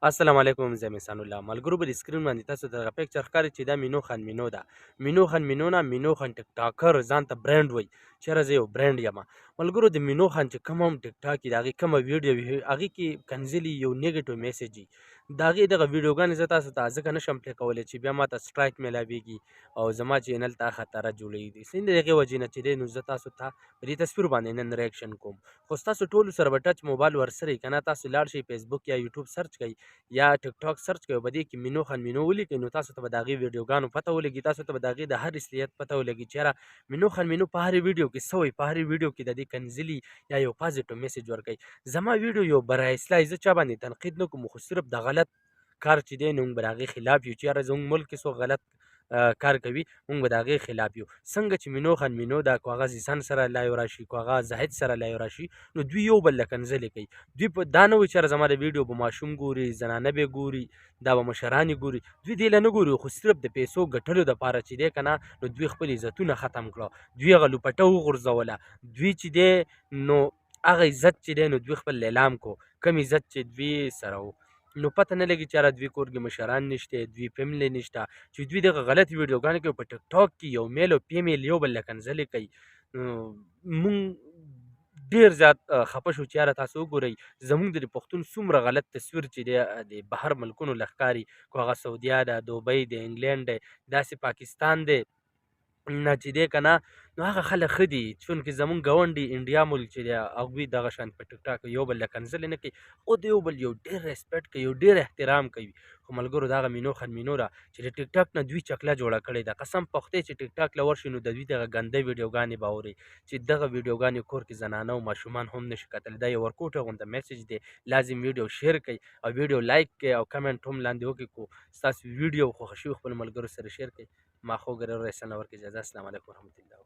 السلام علیکم، زه احسان الله. ملګرو، بل سکرین باندې تاسو ته دغه پکچر ښکاري چې دا مینو خان مینو ده. مینو خان مینو نه، مینو خان ټیک ټاکر ځان ته برند وای چیرې زه یو برند یم. ملګرو، د مینو خان چې کوم هم ټیک ټاک د هغې کومه ویډیو وي، هغې کې کنځلي یو نیګیټیو میسج وي. د هغې دغه ویډیوګانې زه تاسو ته ځکه نه شم پلې کولی چې بیا ماته سټرایک میلاویږي او زما چینل ته خطره جوړیږي. سند دغې وجې نه چې دی، نو زه تاسو ته په دې تصویر باندې نن ریاکشن کوم. خو ستاسو ټولو سره به ټچ موبایل ورسره که نه، تاسو لاړ شئ، فیسبوک یا یوټیوب سرچ کړئ یا ټیک ټاک سرچ کړئ، په دې کې مینو خان مینو ولیکئ، نو تاسو ته به د هغې ویډیوګانو پته ولګي. تاسو ته به د هغې د هر اصلیت پته ولګي چې یاره مینو خان مینو په هرې ویډیو کې څه وایي، په هرې ویډیو کې د دې کنځلي یا یو پازیټیو میسج ورکوي. زما ویډیو یو برای اصلاح، زه چا باندې تنقید نه کوم، خو صرف د غلط کار چې دی نو موږ به د هغې خلاف یو چې یاره زموږ ملک کې څوک غلط کار کوي، موږ به د هغې خلاف یو. څنګه چې مینو خان مینو دا کو هغه زیسان سره لایو راشي، کو هغه زاهد سره لایو راشي، نو دوی یو بل له کنځلې کوي. دوی په دا نه وایي چې زما د ویډیو به ماشوم ګوري، زنانه به ګوري، دا به مشران ګوري. دوی دې له نه ګوري، خو صرف د پیسو ګټلو دپاره چې دی که نه، نو دوی خپل عزتونه ختم کړه، دوی هغه لوپټه وغورځوله. دوی چې دی نو هغه عزت چې دی نو دوی خپل لیلام کو، کم عزت چې دوی سره و. نو پته نه لګي چې دوی کور کې مشران نشته، دوی فیملی نشته چې دوی دغه غلط ویډیوګانې کوي. په ټیک ټاک کې یو میل او فیمیل یو بل له کنځلې کوي. مونږ ډیر زیات خپه شو چې یاره تاسو وګورئ زمونږ د پښتون څومره غلط تصویر چې دی د بهر ملکونو له ښکاري، که هغه سعودیا ده، دوبۍ دی، انګلینډ دی، داسې پاکستان دی نه چې دی که نه، نو هغه خلک ښه دي. چونکې زمونږ ګاونډي انډیا ملک چې دی، هغوی دغه شان په ټیک ټاک یو بل له کنځلې نه کوي، خو د یو بل یو ډېر ریسپیکټ کوي، یو ډېر احترام کوي. خو ملګرو، دغه مینو خان مینو ده چې د ټیک ټاک نه دوی چکله جوړه کړې ده. قسم پختې چې ټیک ټاک له ورشي نو د دوی دغه ګنده ویډیوګانې به اوري چې دغه ویډیوګانې کور کې زنانه او ماشومان هم نشي کتلی. دا یو ورکوټی غونته میسج دی. لازم ویډیو شیر کړئ او ویډیو لایک کړئ او کمنټ هم لاندې وکړئ. کو ستاسو ویډیو خوښه شوي، خپل ملګرو سره شیر کړئ. ما خو ګرر رسنه ورکړئ اجازه. السلام علیکم ورحمت الله.